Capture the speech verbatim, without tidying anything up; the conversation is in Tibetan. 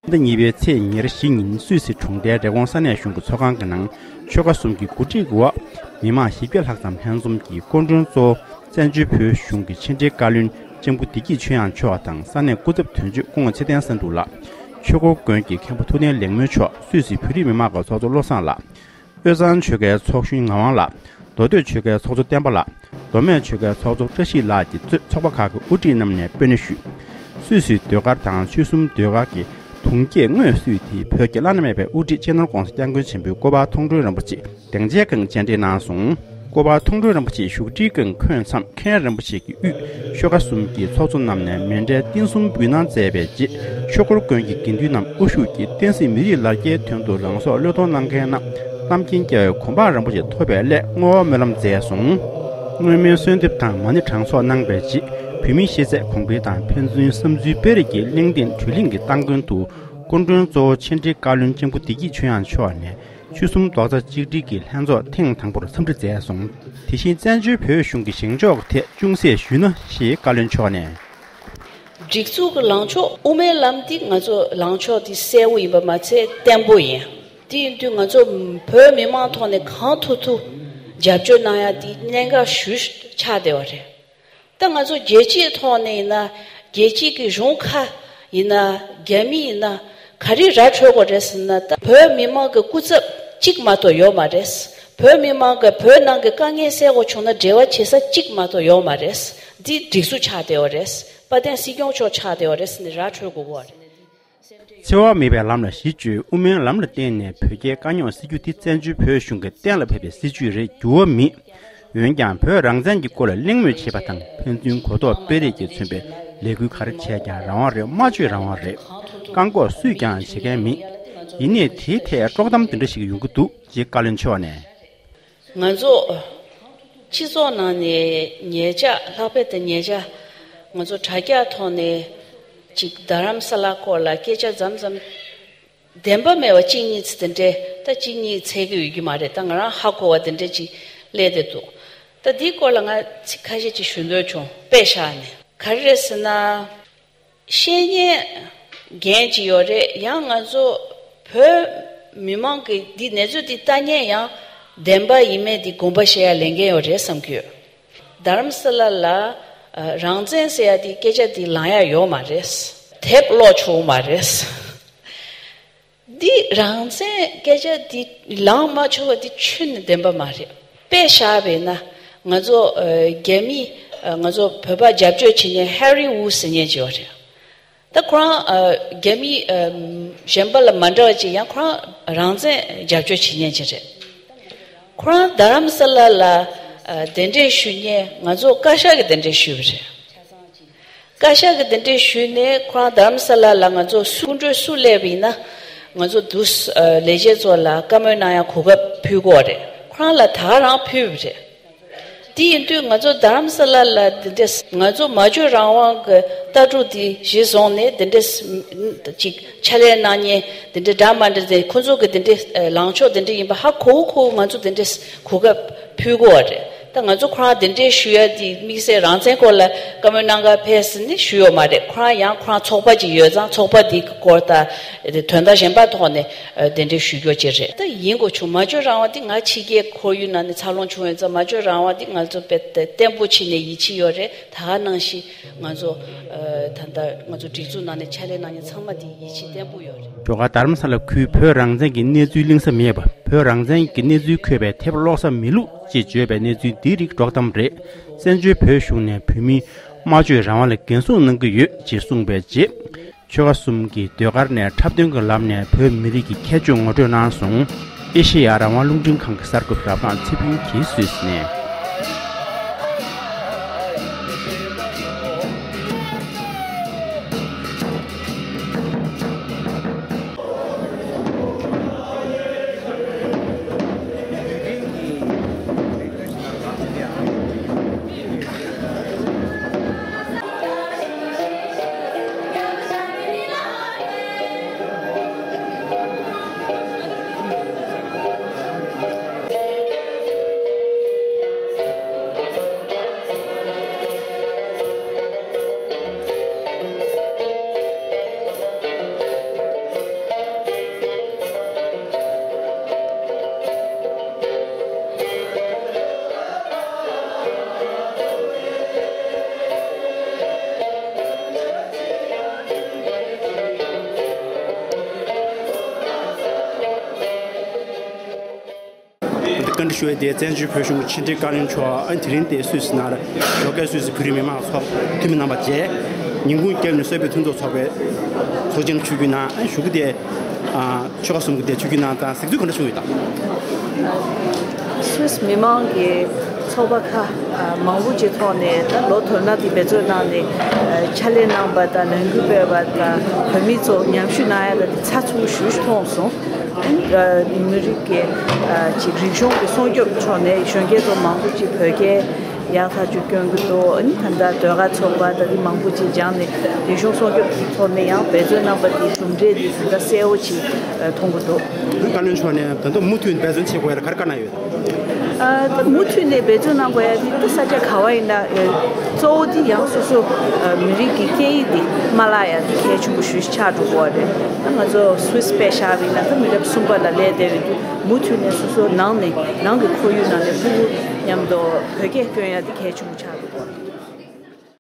ཟླ་གཉིས་པའི་ཚེས་ཉེར་བཞི་ཉིན་སུད་སི་གྲོང་རྡལ་རི་ཀོན་ས་གནས་གཞུང་གི་ཚོགས་ཁང་གི་ནང་ཆོལ་ཁ་གསུམ་གྱི་གོ་སྒྲིག་འོག་མི་མང་བཞི་བརྒྱ་ལྷག་ཙམ་ལྷན་འཛོམས་ཀྱིས་སྐུ་མགྲོན་གཙོ་བོ་བཙན་བྱོལ་བོད་གཞུང་གི་ཕྱི་འབྲེལ་བཀའ་བློན་ལྕམ་སྐུ་བདེ་སྐྱིད་ཆོས་དབྱངས་མཆོག་དང་ས་གནས་སྐུ་ཚབ་དོན་གཅོད་སྐུ་ངོ་ཚེ་བརྟན་བསམ་འགྲུབ་ལགས། ཆོས་འཁོར་དགོན་གྱི་མཁན་པོ་ཐུབ་བསྟན་ལེགས་སྨོན་མཆོག་སུད་སི་བོད་རིགས་མི་མང་གི་ཚོགས་གཙོ་བློ་བཟང་ལགས། དབུས་གཙང་ཆོལ་ཁའི་ཚོགས་གཞོན་ངག་དབང་ལགས། མདོ་སྟོད་ཆོལ་ཁའི་ཚོགས་གཙོ་བསྟན་པ་ལགས། མདོ་སྨད་ཆོལ་ཁའི་ཚོགས་གཙོ་བཀྲ་ཤིས་ལགས་ཀྱིས་གཙོས་ཚོགས་པ་ཁག་གི་དབུ་ཁྲིད་རྣམས་ནས་སྤོས་སྣེ་ཞུས། སུད་སིའི་ཟློས་གར་དང་ཆོལ་གསུམ་ཟློས་གར་གྱི་གདུང་རྒྱུད་དངོས་སུ་དེ་བོད་ཀྱི་བླ་ན་མེད་པའི་དབུ་ཁྲིད་སྤྱི་ནོར་༸གོང་ས་༸སྐྱབས་མགོན་ཆེན་པོའི་སྐུ་པར་མཐོང་གྲོལ་རིན་པོ་ཆེ་སྡིངས་ཆའི་སྒང་བཅར་འདྲི་གནང་སོང་། སྐུ་པར་མཐོང་གྲོལ་རིན་པོ་ཆེ་བཞུགས་ཁྲིའི་སྒང་འཁོད་མཚམས་མཁན་རིན་པོ་ཆེ་གི་དབུས་ཆོལ་ཁ་གསུམ་གྱི་ཚོགས་གཙོ་རྣམས་ནས་མཎྜལ་རྟེན་གསུམ་འབུལ་གནང་མཛད་པའི་རྗེས། ཆོས་འཁོར་དགོན་གྱི་དགེ་འདུན་རྣམས་དབུ་བཞུགས་ཀྱིས་བསྟན་སྲིད་མི་རིགས་ལ་རྒྱའི་དོན་དུ་རང་སྲོག་བློས་གཏོང་གནང་མཁན་རྣམས་རྣམ་མཁྱེན་རྒྱལ་བའི་གོ་འཕང་རིན་པོ་ཆེ་ཐོབ་པའི་སླད་བསྔོ་བ་སྨོན་ལམ་མཛད་སོང་། སྔོན་མའི་གསོལ་འདེབས་དང་མ་ཎི་གྲངས་ཚོགས་གནང་བའི་རྗེས། བོད་མིའི་ཤེས་ཚད་གོང་འཕེལ་དང་ཕན་ཚུན་བསམ་ཚུལ་སྤེལ་རེས་ཀྱི་གླེང་སྟེགས་གྲོས་གླེང་གི་སྟ་གོན་དུ། སྐུ་མགྲོན་གཙོ་བོ་ཕྱི་འབྲེལ་བཀའ་བློན་ལྕམ་སྐུ་བདེ་སྐྱིད་ཆོས་དབྱངས་མཆོག་ནས། ཆོལ་གསུམ་རྡོག་རྩ་གཅིག་སྒྲིལ་གྱི་ལྷན་ཚོགས་ཐེངས་དང་པོར་འཚམས་འདྲི་མཛད་སོང་། དེ་བཞིན་བཙན་བྱོལ་བོད་གཞུང་གི་བཞེངས་ཕྱོགས་ཐད་ཅུང་ཟད་ཞུས་ན་ཞེས་བཀའ་བློན་མཆོག་ནས། སྒྲིག་འཛུགས་ཀྱི་ལངས་ཕྱོགས་དབུ་མའི་ལམ་འདི་ང་ཚོ་ལངས་ཕྱོགས་འདི་གསལ་བོ་ཡིན་པ་མ་ཚད་བརྟན་པོ་ཡིན། དེ་ཡིན་དུས་ང་ཚོ་བོད་མི་མང་ཐོག་ནས་གང་ཐུབ་ཐུབ་རྒྱབ་སྐྱོར་གནང་ཡ་འདི་གནད་འགག་ཞེ་པོ་ཆགས་བསྡད་པ་རེད། ད་ང་ཚོ་རྒྱལ་སྤྱིའི་ཐོག་ནས་ཡིན་ན། རྒྱལ་སྤྱི་གི་གཞུང་ཁག་ཡིན་ན། རྒྱ་མི་ཡིན་ན། ག་རེ་ར་འཕྲོད་དགོས་རེད་ཟེར་ན། ད་བོད་མི་མང་གི་སྐུ་ཚབ་གཅིག་མ་གཏོགས་ཡོད་མ་རེད། བོད་མི་མང་གི་བོད་ནང་གི་དཀའ་ངལ་སེལ་དགོས་བྱུང་ན་འབྲེལ་བ་བྱེད་ས་གཅིག་མ་གཏོགས་ཡོད་མ་རེད། འདི་སྒྲིག་འཛུགས་ཆགས་བསྡད་ཡོད་རེད། དཔལ་ལྡན་སྲིད་སྐྱོང་མཆོག་ཆགས་བསྡད་ཡོད་རེད་ཟེར་ནས་ར་འཕྲོད་དགོས་ཀྱི་ཡོད་རེད། འཚེ་བ་མེད་པའི་ལམ་ལ་གཞི་བཅོལ། དབུ་མའི་ལམ་ལ་བརྟེན་ནས་བོད་རྒྱའི་དཀའ་རྙོག་སེལ་རྒྱུ་དེ་བཙན་བྱོལ་བོད་གཞུང་གི་གཏན་ལ་ཕབ་པའི་སྲིད་བྱུས་རེད། འགྱུར་བ་མེད། འོན་ཀྱང་བོད་རང་བཙན་གྱི་སྐོར་ལ་གླེང་མོལ་བྱེད་པ་དང་ཕན་ཚུན་གོ་རྟོགས་སྤེལ་རེས་ཀྱིས་མཚོན་པའི་ལས་འགུལ་ག་རེ་བྱས་ཀྱང་རང་དབང་རེད། སྨྲ་བརྗོད་རང་དབང་རེད། བཀག་འགོག་སུས་ཀྱང་བྱེད་མཁན་མེད། ཡིན་ནའི་དེའི་ཐད་དཀྲོག་གཏམ་དེ་འདྲ་ཞིག་ཡོང་གི་འདུག་ཅེས་བཀའ་བློན་མཆོག་ནས། ང་ཚོ་སྤྱི་ཚོགས་ནང་ནས་ཉེ་ཆར་ལྷག་པར་དུ་ཉེ་ཆར་ང་ཚོ་དྲ་རྒྱ་ཐོག་ནས་ཅིག་རྡ་རམ་ས་ལ་སྐོར་ལ་སྐད་ཆ་མཚམས་མཚམས་བདེན་པ་མེད་པ་གཅིག་གཉིས་ཚིག་དེ་འདྲས་ད་གཅིག་གཉིས་འཚོལ་གི་ཡོད་ཀྱི་མ་རེད། ད་ང་རང་ཧ་གོ་བ་དེ་འདྲས་ཅིག་སླེབས་བསྡད་འདུག་ད་འདིའི་སྐོར་ལ་ང་ཚིག་ཁ་ཤས་ཅིག་ཞུ་འདོད་བྱུང་། དཔེ་བཞག་ནས་ག་རེ་རེད་ཟེར་ན། བཤད་ཉན་འགན་ཅིག་ཡོད་རེད། ཡང་ང་ཚོ་བོད་མི་མང་གི་འདི་གནས་ཚུལ་འདི་ལྟ་ཉན་ཡང་བདེན་པ་ཡིན་མེད་འདི་དགོངས་པ་བཞེས་ཡ་ལས་འགན་ཡོད་རེད་བསམ་གྱི་ཡོད། རྡ་རམ་ས་ལ་ལ་ཨ་རང་བཙན་ཟེར་ཡ་འདི་སྐད་ཆ་འདི་ལངས་ཡ་ཡོད་མ་རེད། དེབ་ཀློག་ཆོག་མ་རེད། འདི་རང་བཙན་སྐད་ཆ་འདི་ལངས་མ་ཆོག་པ་འདི་ཁྱོན་ནས་བདེན་པ་མ་རེད། དཔེ་བཞག་པས་ན་ང་ཚོ་ཨ་རྒྱ་མི་ཨ་ང་ཚོ་བོད་པ་རྒྱབ་སྐྱོར་བྱེད་མཁན་ཧེ་རི་ཝུ་ཟེར་མཁན་ཅིག་ཡོད་རེད། ད་ཁོ་རང་ཨ་རྒྱ་མི་ཨ་གཞན་པ་ལ་མ་འདྲ་བ་ཅིག་ཡང་ཁོ་རང་རང་བཙན་རྒྱབ་སྐྱོར་བྱེད་མཁན་ཅིག་རེད། ཁོ་རང་རྡ་རམ་ས་ལ་ལ་ཨ་གདན་འདྲེན་ཞུ་མཁན་ང་ཚོ་བཀའ་ཤག་གི་གདན་འདྲེན་ཞུས་པ་རེད། བཀའ་ཤག་གི་གདན་འདྲེན་ཞུས་ནས་ཁོ་རང་རྡ་རམ་ས་ལ་ལ་ང་ཚོ་སྐུ་མགྲོན་སུ་སླེབས་པ་ཡིན་ན་ང་ཚོ་འདུག་ཨ་ལས་བྱེད་ཚོ་ལ་བཀའ་མོལ་གནང་ཡ་གོ་སྐབས་ཕུལ་གྱི་ཡོད་རེད། ཁོ་རང་ལ་ད་ག་རང་ཕུལ་བ་རེད། དེ་ཡིན་དུས་ང་ཚོ་རྡ་རམ་ས་ལ་ལ་འདི་འདྲས་ང་ཚོ་སྨྲ་བརྗོད་རང་དབང་གི་ལྟ་གྲུབ་འདི་གཞི་བཟུང་ནས་འདི་འདྲས་ཅིག་ཕྱག་ལས་གནང་མཁན་འདི་འདྲས་འདྲ་མ་འདྲ་དེ་ཁོ་ཚོ་གི་འདི་འདྲས་ལངས་ཕྱོགས་འདི་འདྲས་ཡིན་པ་ཧ་གོ་གོ་ང་ཚོ་འདི་འདྲས་གོ་སྐབས་ཕུལ་གྱི་ཡོད་རེད། ད་ང་ཚོ་ཁོ་རང་གདན་འདྲེན་ཞུ་ཡ་དེ་དམིགས་བསལ་རང་བཙན་སྐོར་ལ་བཀའ་མོལ་གནང་ག་ཕེབས་ཟེར་ནས་ཞུས་ཡོད་མ་རེད། ཁོ་རང་ཡང་ཁོ་རང་ཚོགས་པ་ཅིག་ཡོད་ཙང་ཚོགས་པ་དེ་གི་སྐོར་དང་དོན་དག་གཞན་པ་ཐོག་ནས་གདན་འདྲེན་ཞུ་རྒྱུ་ཅིག་རེད། ད་ཡིན་དགོས་བྱུང་། སྨྲ་བརྗོད་རང་དབང་དེ་ང་ཕྱི་རྒྱལ་ཁོར་ཡུག་ནང་ནས་འཚར་ལོངས་བྱུང་ཡོད་ཙང་སྨྲ་བརྗོད་རང་དབང་དེ་ང་ཚོ་དཔེ་བརྟན་པོ་བྱས་ནས་ཡིད་ཆེས་ཡོད་རེད། ད་ག་ནང་བཞིན་ང་ཚོ་ད་ལྟ་ང་ཚོ་སྒྲིག་འཛུགས་ནང་ནས་ཕྱག་ལས་གནང་མཁན་ཚང་མ་དེ་ཡིད་ཆེས་བརྟན་པོ་ཡོད་རེད། ཇོ་ཁ་རྡ་རམ་ས་ལ་ཁུལ་བོད་རང་བཙན་གྱི་གནས་ཚུལ་གླེང་ས་མེད་པ། བོད་རང་བཙན་གྱི་གནས་ཚུལ་འཁོད་པའི་དེབ་ཀློག་ས་མེད་ལུགས་ཅེས་བརྗོད་པའི་གནས་ཚུལ་འདིའི་རིགས་དཀྲོག་གཏམ་རེད། བཙན་བྱོལ་བོད་གཞུང་ནས་བོད་མིའི་སྨྲ་བརྗོད་རང་དབང་ལ་འགན་སྲུང་གནང་གི་ཡོད་ཅེས་གསུངས་པའི་རྗེས། ཆོལ་ཁ་གསུམ་གྱི་ཟློས་གར་ནས་འཁྲབ་སྟོན་གྱི་ལམ་ནས་བོད་མི་རིགས་ཀྱི་ཁྱད་ཆོས་ངོ་སྤྲོད་གནང་སོང་། ཨེ་ཤེ་ཡ་རང་དབང་རླུང་འཕྲིན་ཁང་གི་གསར་འགོད་པ་རབ་སྒང་ཚེ་ཕུན་གྱིས་སུད་སི་ནས། ཞུ་བའི་དེ་བཙན་བྱོལ་བོད་གཞུང་གི་ཕྱི་དྲིལ་བཀའ་བློན་མཆོག་ཨ་དེ་རིང་དེ་སུད་སི་ནང་ལ་ཞོགས་ཀས་སུད་སི་བོད་རིགས་མི་མང་ཚོགས་འཐུས་མི་རྣམ་པ་མཇལ། ཉིན་གུང་བརྒྱབ་ནས་གསར་འགོད་མཐུན་ཚོགས་ཚོགས་པའི་ཚོགས་ཆེན་ཆིབས་བསྒྱུར་གནང་ཨ་ཞུ་གི་དེ་ཨ་ཆོལ་ཁ་གསུམ་གྱི་དེ་ཆིབས་བསྒྱུར་གནང་སྟངས་གཟིགས་ཚུལ་ག་འདྲ་བྱུང་ཡོད་དམ། སུད་སི་མི་མང་གི་ཚོགས་པ་ཁག་མང་པོ་ཅིག་ཐོག་ནས་ད་ལོ་དོ་ན་དེ་འབད་རྩོལ་གནང་ནས་ཕྱག་ལས་གནང་པ་དང་ལས་འགུལ་སྤེལ་བ་དང་བོད་མི་ཚོ་ཉམས་ཞིབ་གནང་ཡ་ད་དེ་ཚགས་ཚུད་པོ་ཞེ་པོ་ཅིག་མཐོང་སོང་། མི་རིགས་ཀྱི་ཅིག་རིག་གཞུང་གི་སྲུང་སྐྱོབ་ཕྱོགས་ནས་གཞོན་སྐྱེས་ཚོ་མང་པོ་ཅིག་བོད་སྐད་ཡག་ཐག་ཆོད་སྐྱོན་གྱི་འདུག་ཨ་ནི་ད་ལྟ་ཟློས་གར་ཚོགས་པ་ད་དེ་མང་པོ་ཅིག་སྦྱངས་ནས་རིག་གཞུང་སྲུང་སྐྱོབ་ཀྱི་ཐོག་ནས་ཡང་འབད་རྩོལ་གནང་པ་དེ་གྲུབ་འབྲས་དེ་ད་ལྟ་གསལ་བོ་ཅིག་མཐོང་གི་འདུག་བཀའ་བློན་མཆོག་ནས་ད་དུང་མུ་མཐུད་འབད་བརྩོན་བྱེད་དགོས་ཡ་ལ་ག་རེ་བཀའ་གནང་ཡོད། ཨ་ད་མུ་མཐུད་ནས་འབད་བརྩོན་གནང་དགོས་ཡ་དེ་ད་ས་ཆ་ག་བ་ཡིན་ན་ཨ་གཙོ་བོ་དེ་ཡང་སོ་སོ་ཨ་མི་རིགས་ཀྱི་སྐད་ཡིག་དེ་མ་བརླག་ཡ་དེ་གལ་ཆེན་པོ་ཞེ་པོ་ཅིག་ཆགས་འགྲོ་གི་རེད། ད་ང་ཚོ་སུད་སི་པེ་ཤ་བ་ཡིན་ན་ད་མི་རབས་གསུམ་པ་ལ་སླེབས་བསྡད་ཡོད་དུས་མུ་མཐུད་ནས་སོ་སོ་ནང་ནས་ནང་གི་ཁོར་ཡུག་ནང་ནས་ཕྲུ་གུ་མཉམ་དུ་བོད་སྐད་སྐྱོན་ཡ་དེ་གལ་ཆེན་པོ་ཆགས།